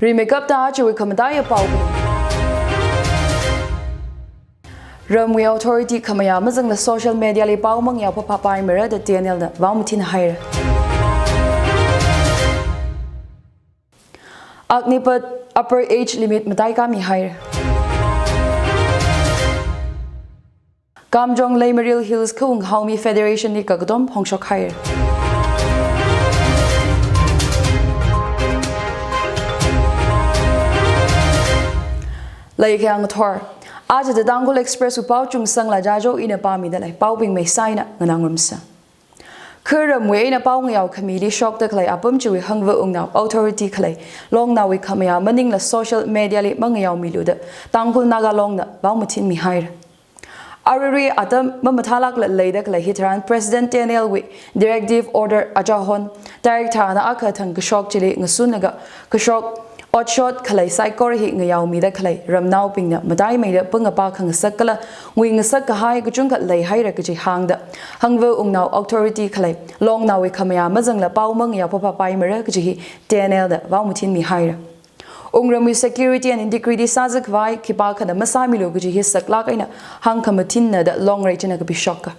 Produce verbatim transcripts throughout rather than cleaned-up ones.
Rimeikapta chiwui khamataiya pao. Ramwui authority khamayā mazangla social media li pao mangayao phaphapaimara da T N L na vaomathin haira. Agnipath upper age limit mataikāmi haira. Kamjong Leimaril Hills Khaung Haomi Federation li kakatom phongshok haira. Leikhayang thor. Aja da Tangkhul Express wui pao chungsangla jajo ina pāmida lei. Paobing mei saina nganāngarumsa. Kha ramwui eina pao ngayao khamili shokda khalei apam chiwui hangva ungnao authority khalei longnaowui khamayā maningla social media li mangayaomilu da Tangkhul Naga Long na vaomathinmi haira. Aruirui atam mamathālākla leida khalei hitharan President T N L wui Directive Order achahon tarik tharāna akha thang kashok chili ngasunlaga kashok otshot khalei saikora hi ngayaomida khalei ramnaobingna mataimeida pangapa khangasak kala ngui ngasak kahai kachungkha leihaira kaji hāngda hangva ungnao authority khalei longnaowui khamayā mazangla pao mangayao phaphapaimara kaji hi T N L da vaomathinmi haira. Wungramwui security and integrity sāzakhavai khipākhana masāmilu kaji hi saklāk eina hāngkhamathinna da longrei china kapishoka.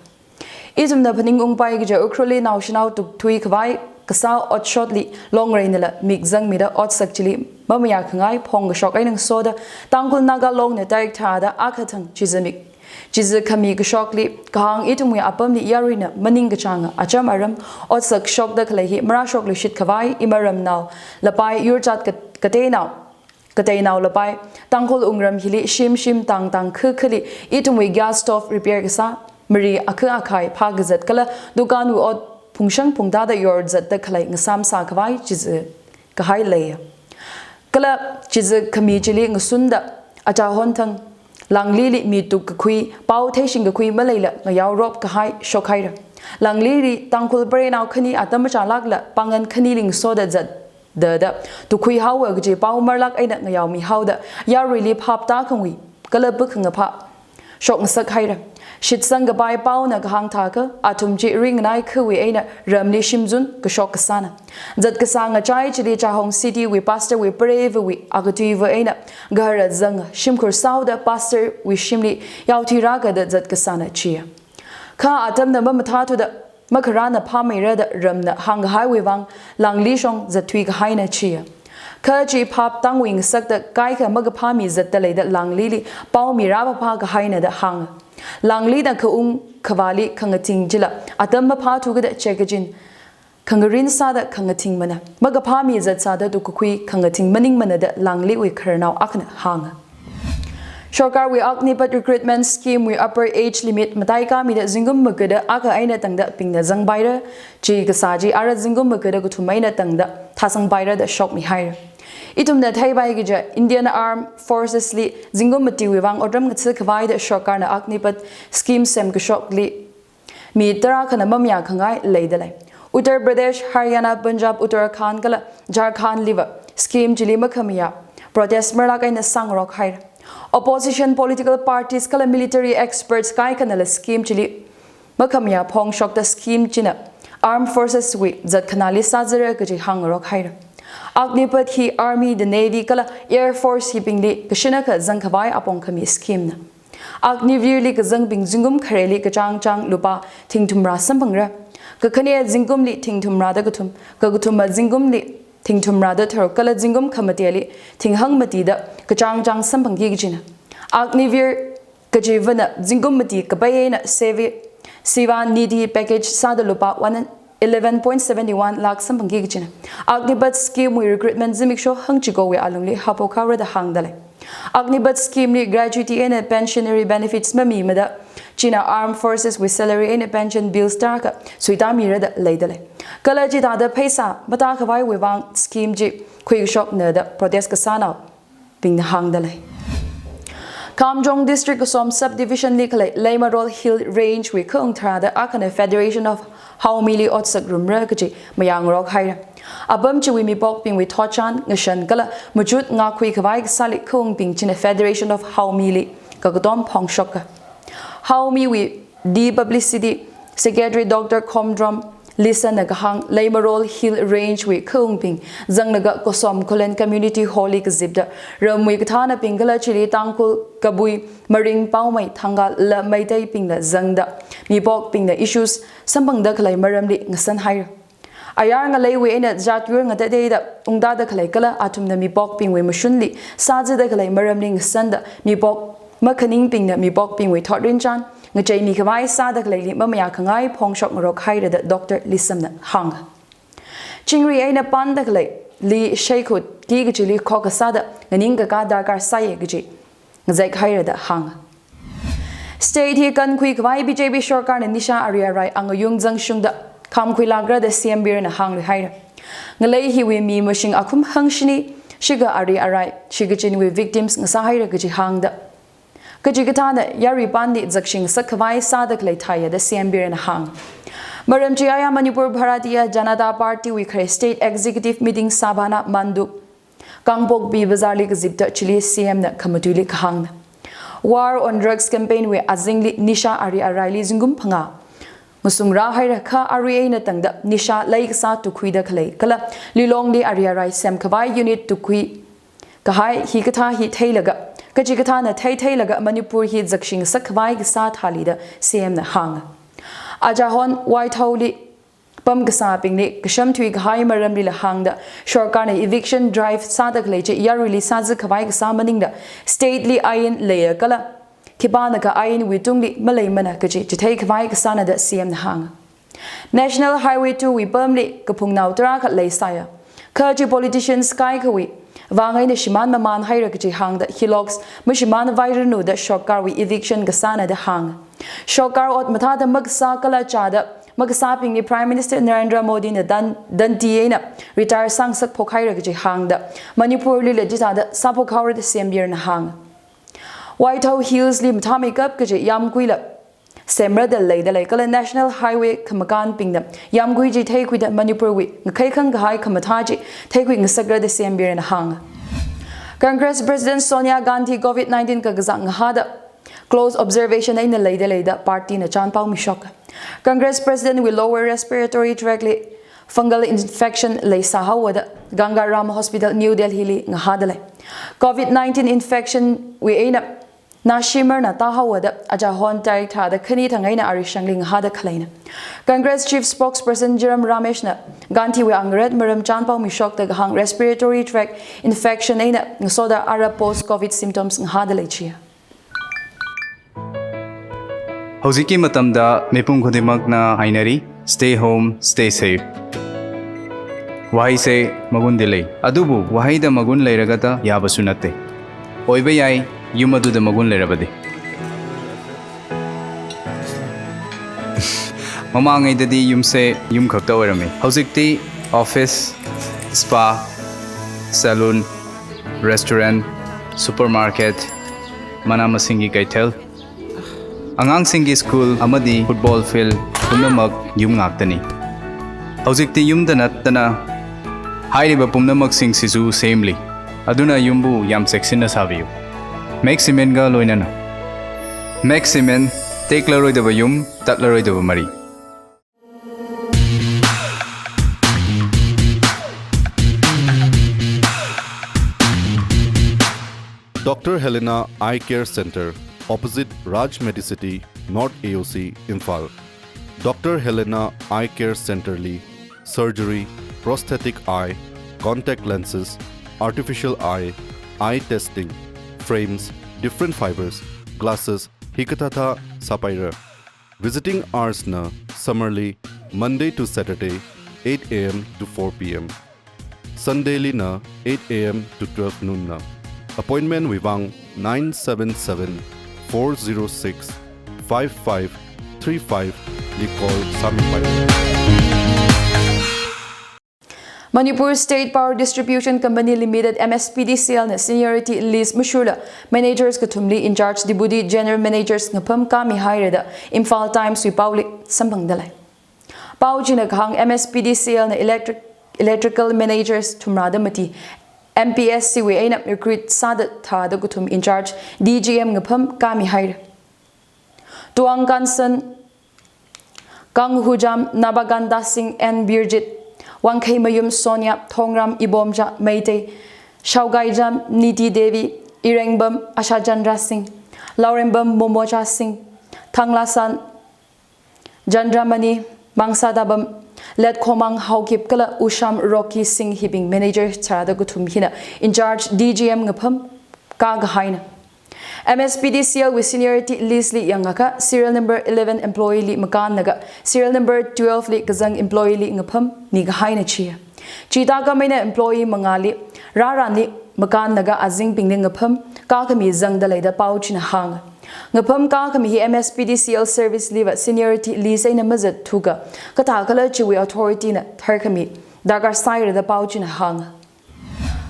Ithumna phaningungpai kaja Ukhrulli naoshinao tukthuikhavai kasā otshotli longreina la mik zangmida otsak chili mamayākhangai phongkashok eina ngasoda Tangkhul Naga Long na tarik tharāda akha thang chizamik chiza khami kashokli kahāng ithumwui apamli yaruina maningkachānga acham aram otsak shokda khalei hi marāshokluishit khavai ima ramnao lapai yurchat ka-, kateinao kateinao lapai Tangkhul wungram hili shim shim tang tang khu khuli ithumwui gas stove repair kasā mari akha akhai phākazat kala dukanwui ot phungshang phungtāda yorzatda khalei ngasāmsā khavai chiza kahai leiya. Kala chiza khami chili ngasunda achahon thang Langlili mi tukkakhui pao theishingkakhui maleila ngayaorop kahai shokhaira. Langlili Tangkhul pareinao khani atam machālākla pangan khanili ngasoda zat da da tukkhui haowa kaji pao marlāk eina ngayaomi haoda yaruili phaptākhangui kala pukhangaphā shokngasak haira. Shitsang kapai paona kahāng thākha athum chi ringnai khawui eina ramli shimzun kashok kasāna. Zat kasā ngachai chili Chahong City wui pastor wui preiva wui akatuiva eina gahara zanga shimkhur sāoda pastor wui shimli yaothui rāka da zat kasāna chiya. Kha atamna mamathāthuda makharāna phāmeira da ramna hāngkahaiwui vang Langli shong zatthui kahaina chiya. Kha chi phap tangwui ngasakta kaikha makaphāmi zatta leida Langlili paomi rāphapha kahaina da hānga. Langlina khaung khavāli khangathing chila atam maphāthuka da chekajin khangarin sāda khangathingmana. Makaphāmi zat sāda tukkakhui khangathing maningmana da Langliwui khararnao akhana hānga. Sorkarwui Agnipath Recruitment Scheme wui upper age limit mataikāmida zingkum magada akha eina tangda pingna zangpaira, chi kasā chi ara zingkum magada kathum eina tangda thāsangpaira da shokmi haira. Ithumna theipai kaja Indian Armed Forces li zingkum matiwui vang otram ngatha khavai da sorkarna Agnipath scheme semkashokli mi tarākhana mamayākhangai leida lei. Uttar Pradesh, Haryana, Punjab, Uttarakhand kala Jharkhand liva scheme chili makhamayā protest marlāk eina sāngarok haira. Opposition political parties kala military experts kaikhanala scheme chili makhamayā phongshokta scheme china Armed Forces wui zatkhanāli sāzara kaji hāngngarok haira. Agnipath hi Army da Navy kala Air Force hibingli kashinakha zangkhavai apong khami scheme na. Agniveer li kazangbing zingkum khareli kachāngchāng lupā thingthumrā samphangra. Kakhane zingkumli thingthumrāda kathum, kakathuma zingkumli thingthumrāda tharuk kala zingkum khamateli thinghang matida kachāngchāng samphangki kajina. Agniveer kajivana zingkum mati kapai eina Sevi-, Seva Nidhi package sāda lupā one eleven point seven one lakh samphangki kajina. Agnipath scheme wui recruitment zimiksho hangchikowui alungli haophok haora da hāngda lei. Agnipath scheme li gratuity eina pensionary benefits mamimada china Armed Forces wui salary eina pension bills tarākha suitāmira da leida lei. Kala chithāda pheisā matākhavaiwui vang scheme chi khuikashokna da protest kasānao bingna hāngda lei. Kamjong District Kasom Subdivision li khalei Leimarol Hill Range wui khaung tharāda akhana Federation of Haomi li otsak rumra kaji mayāngarok haira. Apam chiwui mipokbingwui thotchan ngashan kala machut ngakhui khavai kasāli khaungbing china Federation of Haomi li kakatom phongshoka. Haomi wui D Publicity Secretary Doctor Khomdrom Lissanna kahāng, Leimarol Hill Range wui khaungbing zanglaga Kosom Khullen Community Hall li kazipda ramwui kathānabing kala chili Tangkhul, Kabui, Maring, Paomei, Thangal la Meiteibingla zangda mipokbingna issues samphangda khalei maramli ngasanhaira. Ayar ngaleiwui eina jat yur ngatateida ungtada khalei kala athumna mipokbingwui mashunli sāzada khalei maramli ngasanda mipok makhaningbingna mipokbingwui thotrinchān ngacheimi khavai sāda khaleili mamayā khangai phongshok ngarok haira da Doctor Lissamna hānga. Chingri eina panda khaleili sheikhut ki kachili khokha sāda nganingkakā darkar sāya kaji ngazek haira da hānga. State hi kankhui khavai B J P sorkarna nisha ari arai angayung zangshungda khamkhuilākra da C M Birna hāngluihaira. Ngalei hiwui mi mashing akhum hangshini shikha ari arai shikachinwui victims ngasāhaira kaji hāngda, kachikathāna yarui panli zakshing sakkhavai sāda khalei theiya da C M Birna hānga. Maram chi aya Manipur Bharatiya Janata Party wui khare State Executive Meeting Sabhana Mandup, Kangpokpi Bazar li kazipda chili C M na khamatuili kahāngna. War on Drugs campaign wui azingli nisha ari araili zingkum phangā ngasungrā haira kha arui eina tangda nisha leikasā tukhuida khalei kala Lilongli ari arai semkhavai unit tukhui kahai hikathā hi theilaga, kachikathāna theitheilaga Manipur hi zakshing sakkhavai kasā thāli da C M na hānga. Ajahon Waithaoli pamkasābingli kashamthui kahai maramlila hāngda, sorkarna eviction drive sāda khalei chi yaruili sāzakhavai kasā maningla state li ain leiya kala khipānakha ainwui tungli maleimana kaji chitheikhavai kasāna da C M na hānga. National Highway two wui pamli kaphungnao tarākha leisāya. Kha chi politicians kaikhawui vang eina shimān mamānhaira kaji hāngda, hi logs mashimānvairanu da sorkarwui eviction kasāna da hānga. Sorkar ot mathāda makasā kala chāda makasābingli Prime Minister Narendra Modi na dan, dandi eina retire sāngasak phokhaira kaji hāngda, Manipurlila chithāda sāphokhaora da C M Birna hānga. Waithao Hills li mathāmeikap kaji yāmguila semra da leida lei kala National Highway khamakānbingna yāmgui chi theikhuida Manipurwui ngakheikhang kahai khamathā chi theikhui ngasakra da C M Birna hānga. Congress President Sonia Gandhi covid nineteen kakazā ngahāda close observation eina leida lei da party na chānpao mishoka. Congress President wui lower respiratory tract li fungal infection leisāhaowa da Gangaram Hospital, New Delhi li ngahāda lei. Covid nineteen infection wui eina nāshimar na tāhaowa da ajahon tarik tharāda khani thang eina arishangli ngahāda khaleina. Congress Chief Spokesperson Jairam Ramesh na Gandhi wui angaret maram chānpao mishokda kahāng respiratory tract infection eina ngasoda ara post covid symptoms ngahāda lei chiya. Hꯧjikki matamda mipum khudingmakna hainari, stay home, stay safe. Waheise magundi lei. Adubu waheida magun leiragata yābasu natte. Oiba yai, yum aduda magun leirabadi. Mamāngaidadi yumse yum khakta oirame. Hojikti office, spa, salon, restaurant, supermarket, manā masinggi keithel, angāngsinggi school amadi football field pumnamak yum ngaktani. Hojikti yumda nattana hairiba pumnamaksing sisu semli. Aduna yumbu yam cheksinna sābiyu. Max Cement ga loinana. Max Cement, teklaroidaba yum, tatlaroidaba mari. Doctor Helena Eye Care Center, opposite Raj Medicity, North A O C, Imphal. Doctor Helena Eye Care Center li surgery, prosthetic eye, contact lenses, artificial eye, eye testing, frames, different fibers, glasses, hikathāthā sāpaira. Visiting hours na summer li Monday to Saturday, eight A M to four P M. Sunday li na eight A M to twelve noon na. Appointment wui vang nine seven seven, four zero six, five five three five li call sāmipai. Manipur State Power Distribution Company Limited, M S P D C L na seniority list mashurla managers kathumli in charge, deputy general managers ngapham kāmihaira da Imphal Times wui paoli samphangda lei. Pao china kahāng M S P D C L na electric, electrical managers thumrāda mati M P S C wui eina recruit sāda thāda kathum in charge D G M ngapham kāmihaira. Tuang Kansan, Kanghucham Nabaganda Singh, N Birjit, Wangkheimayum Sonia, Thongram Ibomcha Meitei, Shaugaijam Niti Devi, Irengbam Ashachandra Singh, Laurengbam Momocha Singh, Thanglasan Chandramani, Mangsadabam Letkhomang Haokip kala Usham Rocky Singh hibing manager tharāda kathum hina in charge D G M ngapham kākahaina. M S P D C L wui seniority list li yangakha serial number eleven employee li makānlaga serial number twelve li kazang employee li ngapham mikahaina chiya. Chithākhamei eina employee mangāli rāranli makānlaga azingbingli ngapham kākhami zangda lei da pao china hānga. Ngapham kākhami hi M S P D C L service liva seniority list eina mazatthuakha, kathākhala chiwui authority na tharkhami darkar sāhaira da pao china hānga.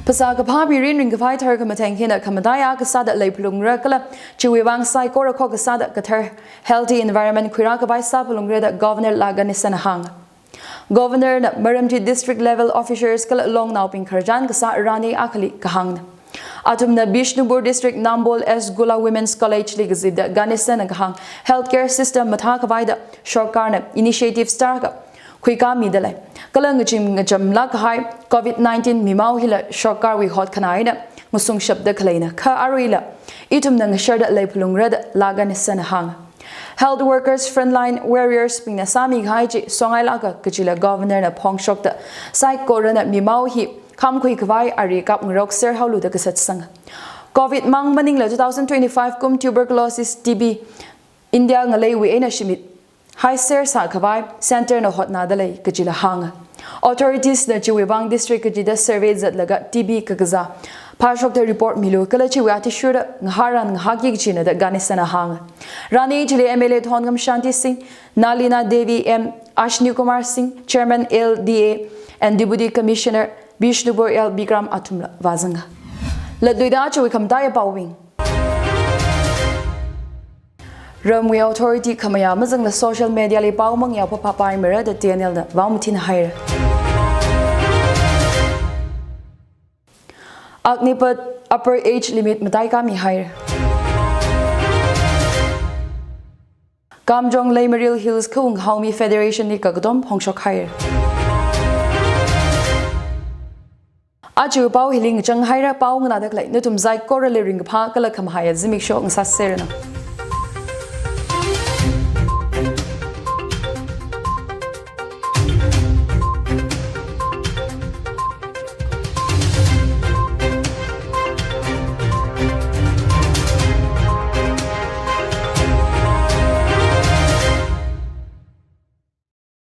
Phasā kaphā mirin ringkhavai tharkhamatheng hina khamataiya kasāda leiphalungra kala chiwui vang saikora khokkha sāda kathar healthy environment khuirākhavai sāphalungra da Governor La Ganesan na hānga. Governor na Maramchi District Level Officers kala longnaobing khararchan kasā rani akhali kahāngna. Athumna Bishnupur District Nambol S Gula Women's College li kazipda Ganesan na kahāng healthcare system mathākhavai da sorkarna initiative sālaga khuikāmida lei. Kala ngachim ngachamlāk kahai COVID nineteen mimao hila sorkarwui hotkhanā eina ngasungshapda khaleina kha aruila ithumna ngasharda leiphalungra da La Ganesan na hānga. Health workers frontline warriors bingna sāmikahai chi songailāka kajila Governor na phongshokta saikorana mimao hi khamkhuikhavai ari kapngarokser haolu da kasat sanga. COVID mang maningla two thousand twenty-five kum tuberculosis T B India ngaleiwui eina shimit haiser sākhavai center na hotnāda lei kajila hānga. Authorities na chiwui vang district kachida survey zatlaga T B kakazā phāshokta report milu kala chiwui athishurda ngahāran ngahāki kachina da Ganesan na hānga. Rani chili M L A Thongam Shanti Singh, Nalina Devi M, Ashni Kumar Singh, Chairman L D A and Deputy Commissioner Bishnupur L Bikram athumla vāzanga. Latluida chiwui khamataiya paobing. Ramwui authority khamayā mazangla social media li pao mangyao phaphapaimara da T N L na vaomathina haira. Agnipath upper age limit mataikāmi haira. Kamjong Leimaril Hills Khaung Haomi Federation li kakatom phongshok haira. Aja pao hili ngachang haira, pao nganāda khalei nathum saikorali ringkaphā kala khamahaiya zimiksho ngasāseranu.